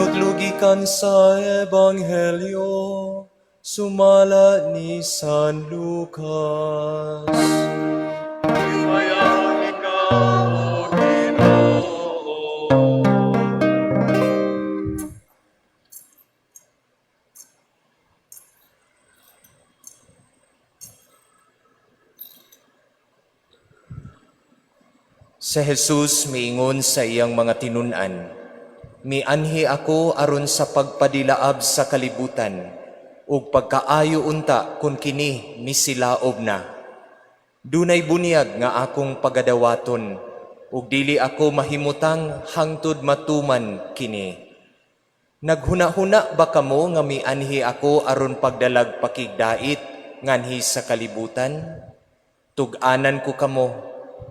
Hinudlo gikan sa Ebanghelyo sumala ni San Lucas. Himayaon ikaw, O Ginoo. Si Jesus miingon sa iyang mga tinun-an, "Mianhi ako aron sa pagpadilaab sa kalibutan, ug pagkaayo unta kun kini misilaob na. Dunay bunyag nga akong pagadawaton, ug dili ako mahimutang hangtod matuman kini. Naghuna-huna ba kamo nga mianhi ako aron pagdalag pakigdait nganhi sa kalibutan? Tug-anan ko kamo,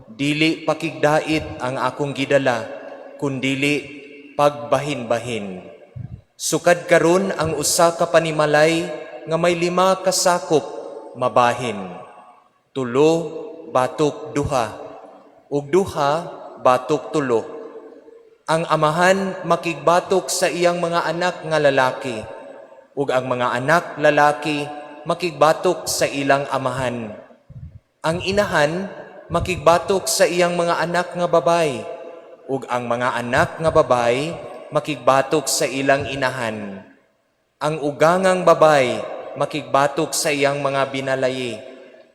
dili pakigdait ang akong gidala, kundili pagbahin-bahin. Sukad karon ang usa ka panimalay nga may 5 ka sakop mabahin. 3 batok 2, ug 2 batok 3. Ang amahan makigbatok sa iyang mga anak nga lalaki, ug ang mga anak lalaki makigbatok sa ilang amahan. Ang inahan makigbatok sa iyang mga anak nga babay, ug ang mga anak nga babay makigbatok sa ilang inahan. Ang ugangang babay makigbatok sa iyang mga binalayi,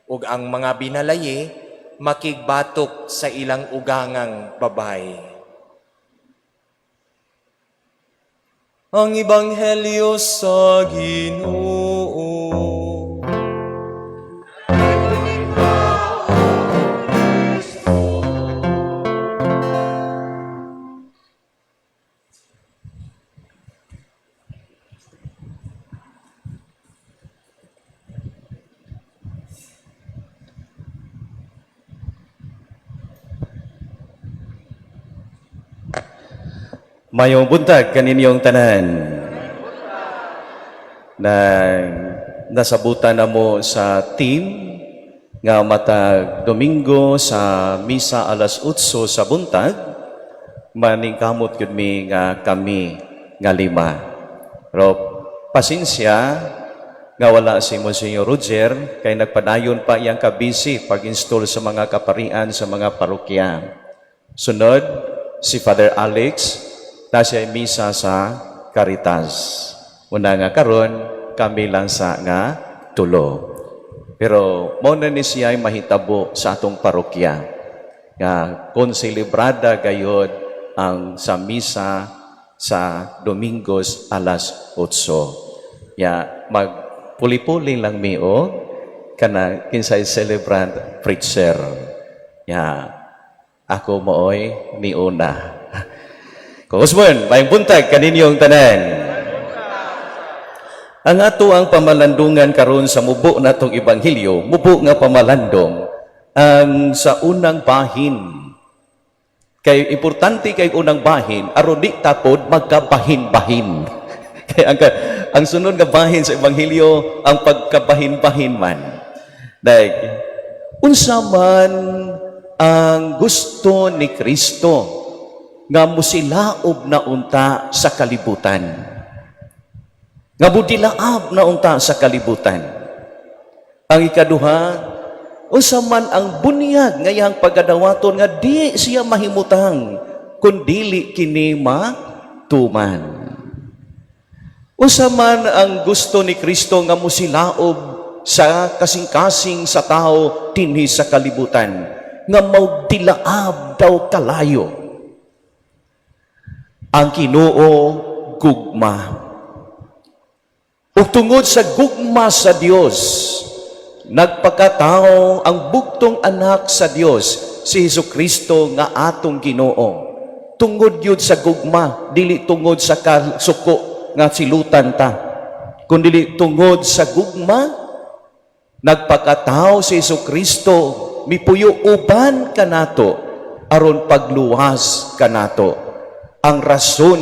ug ang mga binalayi makigbatok sa ilang ugangang babay." Ang Ebanghelyo sa Ginoo. Mayong buntag kaninyong tanan. Na nasabutan na mo sa team nga matag Domingo sa misa alas 8 sa buntag, maningkamot gyud mi nga kami nga 5. Pero pasensya nga wala si Monsignor Roger kay nagpadayon pa iyang kabisi pag-install sa mga kaparian sa mga parokya. Sunod si Father Alex na siya misa sa Caritas. Una nga karon kami lang sa nga tulo. Pero mao na ni siya ay mahitabo sa atong parokya nga konselebrada gayod ang sa misa sa Domingos alas 8. Ya magpuli-puli lang mi og kana kinsay celebrant preacher. Ya ako mooy niuna. Kung Usmon, mayong buntag kaninyong tanan. Ang ato ang pamalandungan karon sa mubo natong ebanghelyo, mubo nga pamalandong ang sa unang bahin. Kay importante kay unang bahin aron di tapod magkabahin-bahin. Kay ang sunod nga bahin sa ebanghelyo ang pagkabahin-bahin man. Dahil unsa man ang gusto ni Kristo nga musilaob na unta sa kalibutan. Nga mudilaab na unta sa kalibutan. Ang ikaduha, unsa man ang bunyag nga iyang pagadawaton nga di siya mahimutang kun dili kini matuman. Unsa man ang gusto ni Kristo nga musilaob sa kasing-kasing sa tao dinhi sa kalibutan, nga maugdilaab daw kalayo. Ang Ginoo gugma. Ug tungod sa gugma sa Dios, nagpakatao ang bugtong anak sa Dios, si Hesukristo nga atong Ginoo. Tungod yun sa gugma, dili tungod sa kasuko nga silutan ta. Kundili tungod sa gugma, nagpakatao si Hesukristo, mipuyo uban kanato, aron pagluwas kanato. Ang rason,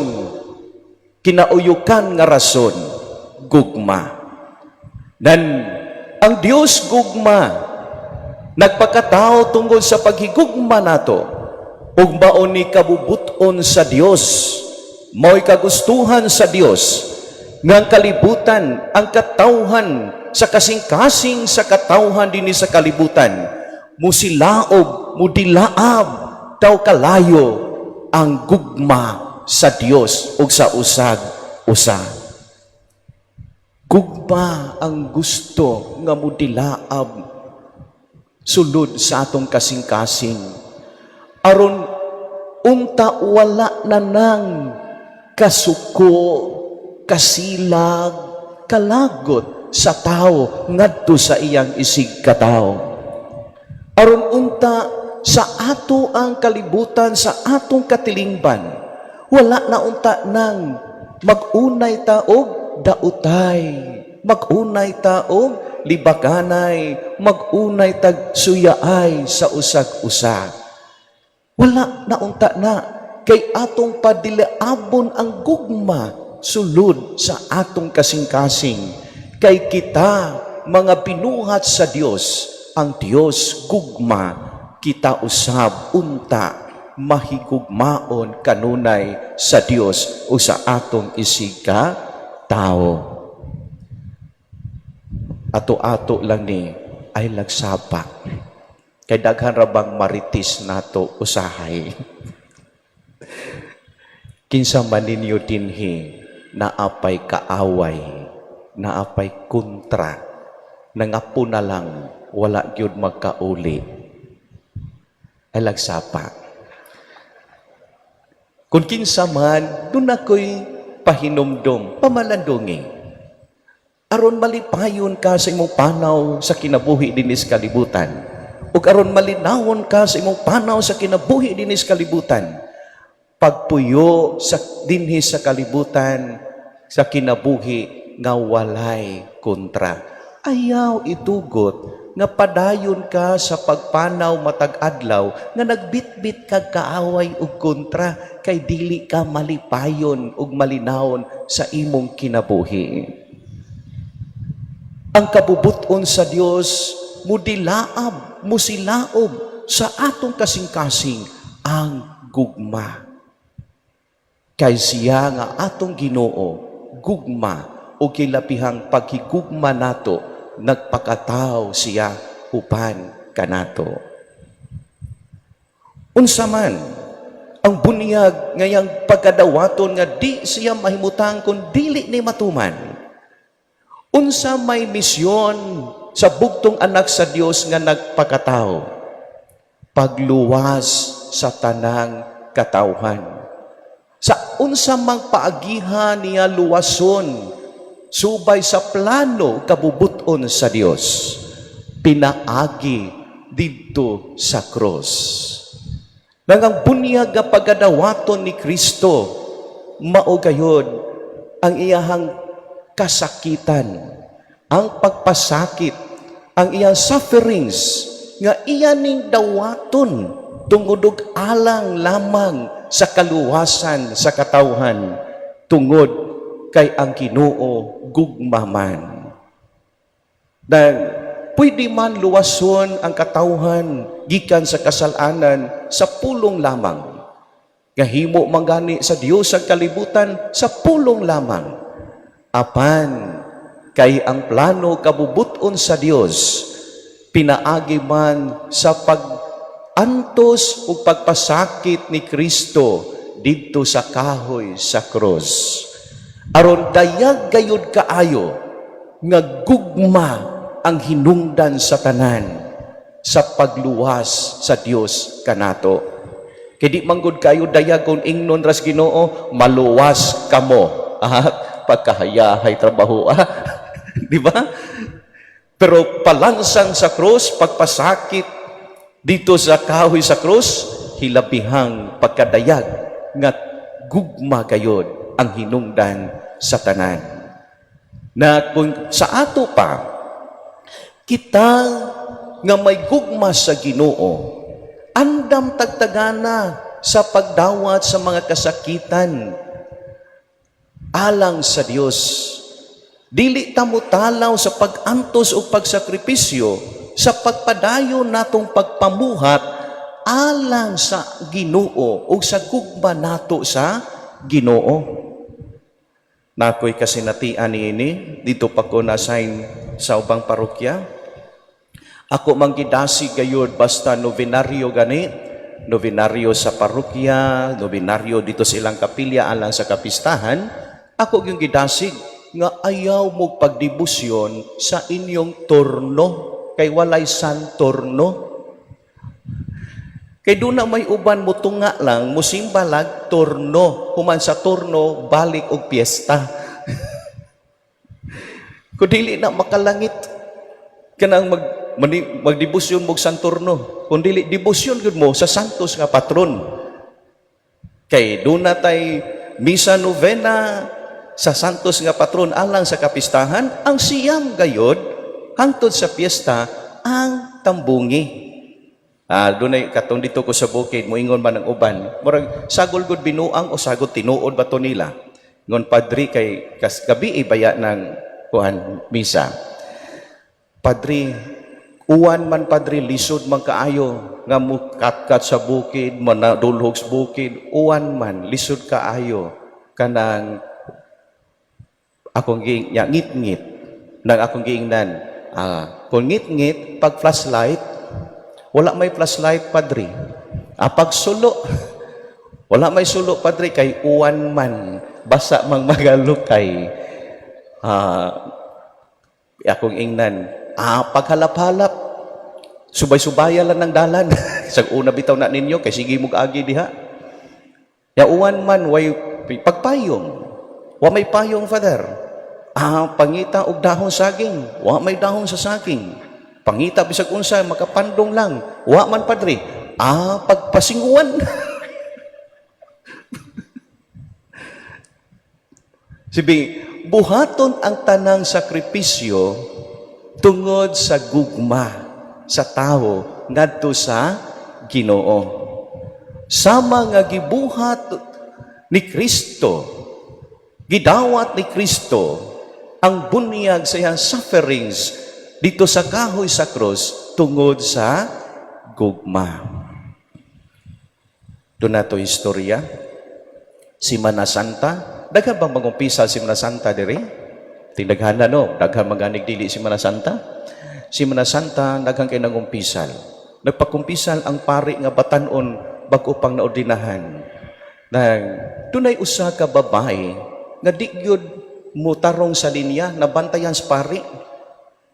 kinauyukan nga rason, gugma. Nan ang Dios gugma, nagpakatao tungod sa paghigugma nato, ug mao ni kabubuton sa Dios Mao'y kagustuhan sa Dios nga ang kalibutan, ang katawhan sa kasing-kasing sa katawhan dinhi sa kalibutan, musilaob, mudilaab, daw kalayo ang gugma sa Dios ug sa usag usa. Gugma ang gusto nga mudilaab sulod sa atong kasing-kasing. Aron unta wala na nang kasuko, kasilag, kalagot sa tao ngadto sa iyang isig katawo. Aron unta sa ato ang kalibutan, sa atong katilingban, wala na unta nang mag-unay ta og dautay, mag-unay ta og libakanay, mag-unay tag suyaay sa usag-usa. Wala na unta na kay atong padilaabon ang gugma sulod sa atong kasing-kasing, kay kita mga binuhat sa Dios, ang Dios gugma, kita usab unta mahigugmaon kanunay sa Dios o sa atong isig ka tao. Ato-ato lang ni ay lagsapa. Kay daghan ra bang marites nato usahay. Kinsa man ninyo dinhi naapay kaaway, naapay kontra, nangapo na lang, wala gyud magkauli. Ay lagsapa. Kung kinsa man, duna ko'y pahinumdom, pamalandungi. Aron malipayon ka sa imong panaw sa kinabuhi dinhi sa kalibutan. Ug aron malinawon ka sa imong panaw sa kinabuhi dinhi sa kalibutan. Pagpuyo sa dinhi sa kalibutan sa kinabuhi nga walay kontra. Ayaw itugot nga padayon ka sa pagpanaw matag adlaw nga nagbitbit kag kaaway ug kontra, kay dili ka malipayon ug malinawon sa imong kinabuhi. Ang kabubuton sa Dios, mudilaab, musilaob sa atong kasing-kasing ang gugma. Kay siya nga atong Ginoo, gugma, o kilapihang paghigugma nato, nagpakataw siya upan kanato. Unsa man ang bunyag ngayang pagkadawaton nga di siya mahimutang kung dili ni matuman? Unsa may misyon sa bugtong anak sa Dios nga nagpakataw? Pagluwas sa tanang katawhan. Sa unsa mang paagihan niya luwason subay sa plano kabubuton sa Dios, pinaagi didto sa cross. Nang ang bunyag nga pagkadawaton ni Kristo, mao gayod ang iyahang kasakitan, ang pagpasakit, ang iyang sufferings nga iya ning dawaton tungod og alang lamang sa kaluwasan sa katawhan, tungod kay ang Ginoo gugma man. Dahil pwede man luwason ang katawhan gikan sa kasalanan sa pulong lamang. Gahimo man gani sa Dios ang kalibutan sa pulong lamang. Apan kay ang plano kabubuton sa Dios pinaagi man sa pag-antos ug pagpasakit ni Kristo didto sa kahoy sa krus. Aron dayag gayud kaayo nga gugma ang hinungdan sa tanan sa pagluwas sa Dios kanato. Kay di manggod kayo dayag kung ingnon ras Ginoo, "Maluwas kamo." Ah, pagkahayahay trabaho. Ah, di ba? Pero palansang sa krus, pagpasakit dito sa kahoy sa krus, hilabihang pagkadayag nga gugma gayod ang hinungdan sa tanan. Na kung sa ato pa, kita nga may gugma sa Ginoo, andam tagtagana sa pagdawat sa mga kasakitan alang sa Dios. Dili ta motalaw sa pag-antos o pagsakripisyo sa pagpadayon natong pagpamuhat alang sa Ginoo o sa gugma nato sa Ginoo. Nakoy kasinatian niini dito pa ko na-assign sa ubang parokya. Ako mang gidasig gayud basta novenaryo gani, novenaryo sa parokya, novenaryo dito sa ilang kapilya alang sa kapistahan, ako yung gidasig nga ayaw mo pagdebosyon sa inyong turno kay walay san turno. Kay doon na may uban mo tunga lang, musimba lag turno, human sa turno balik og piyesta. Kung dili na makalangit kanang magdebosyon mo sa turno, kung dili debosyon gud mo sa santos nga patron. Kay doon na tay misa novena sa santos nga patron alang sa kapistahan, ang siyam gayod hangtod sa piyesta ang tambungi. Ah, dunay katong dito ko sa bukid, moingon man ang uban. Murag sagol gud binuang o sagol tinuod ba to nila? Ngon padre kay kas gabi ibaya ng kuan misa. Padre, uwan man padre, lisod man kaayo nga mukatkat sa bukid, manadulhog sa bukid, uwan man, lisod kaayo kanang akong giing ya, ngit-ngit nang akong giingnan. Ah, kung ngit-ngit pag flashlight, wala may flashlight, padre. Ah, pag sulo, wala may sulo, padre, kay uwan man, basa mang magalukay. Ah, akong ingnan, ah, paghalap-halap, subay-subaya lang ng dalan. Sa una bitaw na ninyo, kay sige mo agi diha. Ya uwan man, way pagpayong. Wa may payong, Father. Ah, pangita og dahon saging. Wa may dahon sa saging. Pangita bisag unsa, makapandong lang. Wa man, padre. Ah, pagpasinguan. Sibi, buhaton ang tanang sakripisyo tungod sa gugma sa tao ngadto sa Ginoo. Sama nga gibuhat ni Kristo, gidawat ni Kristo ang bunyag sa iyang sufferings dito sa kahoy sa krus tungod sa gugma. Doon na to istorya. Simana Santa. Daghan bang mangumpisa Simana Santa diri? Tindaghana no, daghan maganig dili Simana Santa. Simana Santa daghan kay nangumpisal. Nagpakumpisal ang pari nga batan-on bag-o pang naordinahan. Nang dunay usa ka babae nga di gyud mutarong sa linya, nabantayan sa pari.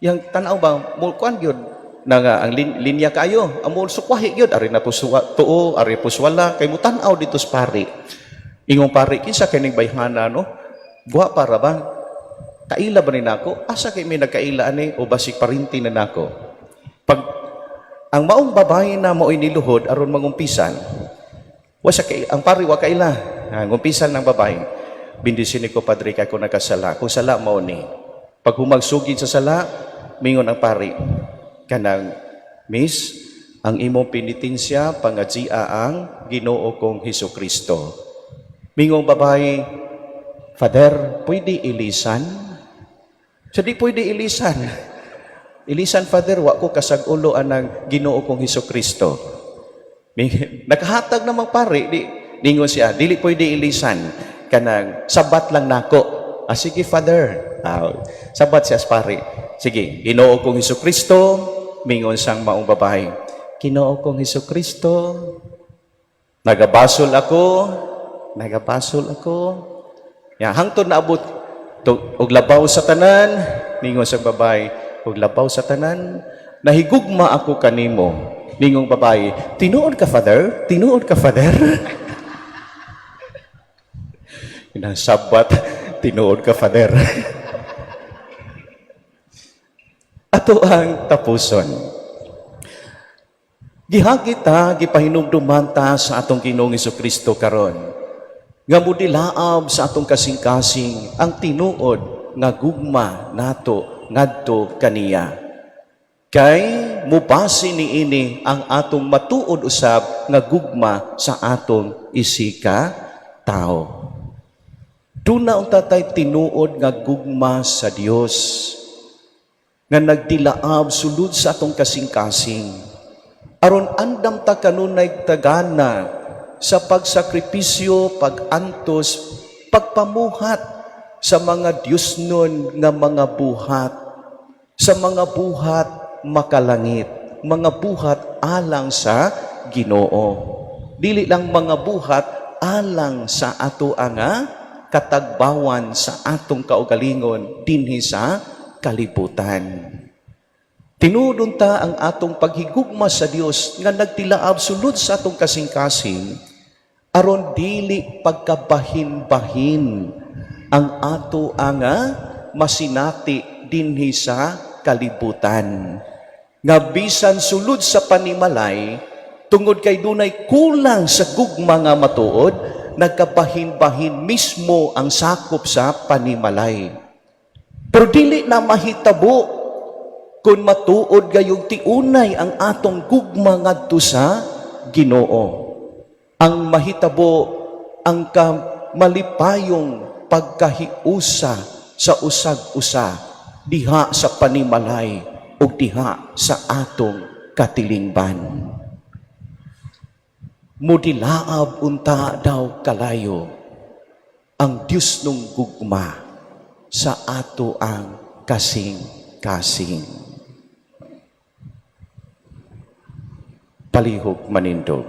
Yang tan-aw ba mo kuan gyud na nga ang linya kaayo, amo sukwahi gyud ari na po tuo, ari po wala kay mutan-aw dito sa pari. Ingong pari, kinsa kining bayhana no? Guwa para ba? Kaila ba ni nako? Asa kay may nagkaila ani o basig parinti na nako? Pag ang maong babae na mao'y niluhod aron mangumpisan, wa siya kay ang pari wa kaila. Ah, ngumpisan ng babae. Bendisyon ko, Padre, kay ako nagkasala. Kung sala mao ni. Pag humagsugid sa sala, mingon ang pari. Kanang, Miss, ang imong penitensya pangadsia ang Ginoo kong Hesus Kristo. Mingong babae, Father, pwede ilisan? Sa di pwede ilisan. Ilisan, Father, wa ko kasag-ulo anang Ginoo kong Hesus Kristo. Nakahatag namang pare, di, ningon siya, dili pwede ilisan. Kanang sabat lang nako. Ah, sige, Father. Ah, sabat siya sa pare. Sige, Ginoo kong Hesus Kristo, mingon sang maong babae. Ginoo kong Hesus Kristo, nagabasol ako, nagabasol ako. Ya, hangtod naabot to, og labaw sa tanan, ningon sa babae, og labaw sa tanan, nahigugma ako kanimo. Ningong babae, tinuod ka, Father? Tinuod ka, Father? Inasabat, tinuod ka, Father. Ato ang tapuson. Gihagit ta, gipahinumduman ta sa atong Ginoong Kristo karon. Nga mudilaab sa atong kasing-kasing ang tinuod nga gugma nato ngadto kaniya. Kay mubase niini ang atong matuod usab nga gugma sa atong isika tao. Duna unta tay tinuod nga gugma sa Dios nga nagdilaab sulod sa atong kasing-kasing. Aron andam ta kanunay tagana sa pagsakripisyo, pagantos, pagpamuhat sa mga Diyosnon nga mga buhat, sa mga buhat makalangit, mga buhat alang sa Ginoo. Dili lang mga buhat alang sa ato nga katagbawan sa atong kaugalingon dinhi sa kalibutan. Tinuod unta ang atong paghigugma sa Dios nga nagtilaab sulod sa atong kasing-kasing aron dili pagkabahin-bahin ang ato nga masinati dinhi sa kalibutan. Nga bisan sulod sa panimalay, tungod kay dunay kulang sa gugma nga matuod, nagkabahin-bahin mismo ang sakop sa panimalay. Pero dili na mahitabo kung matuod gayong tiunay ang atong gugma ngadto sa Ginoo. Ang mahitabo ang kamalipayong pagkahiusa sa usag-usa diha sa panimalay ug diha sa atong katilingban. Mudilaab unta daw kalayo ang Diyosnong gugma sa ato ang kasing-kasing. Palihog manindog.